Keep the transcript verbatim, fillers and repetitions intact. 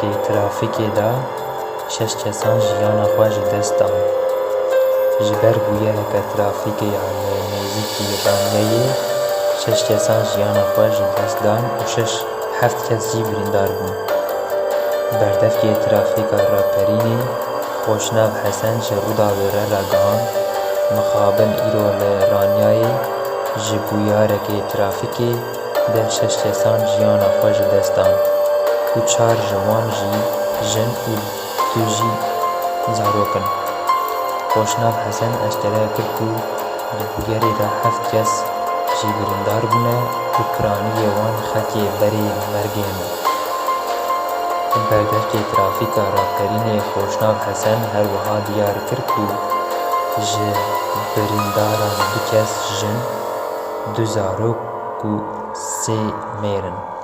Trafîkê de şeş kesan jiyana xwe ji dest dan. Ji ber bûyereke trafîkê ya li nêzîkî Ranyayê şeş kesan jiyana xwe ji dest dan û şeş, heft kes jî birîndar bûn. Berdevkê trafîka Raperînê Xoşnav Hesen ji Rûdawê re ragihand, mixabin îro li Ranyayê ji bûyarekê trafîkê de şeş kesan jiyana xwe ji dest dan û çar ji wan jî jin û du jî zarok in. Xoşnav Hesen eşkere kir ku di bûyerê de heft kes jî birîndar bûne û piraniyê wan xetê berê mergê ne. Berdevkê trafîka Raperînê Xoşnav Hesen her wiha diyar kir ku ji birîndaran du kes jin, du zarok û sê mêr in.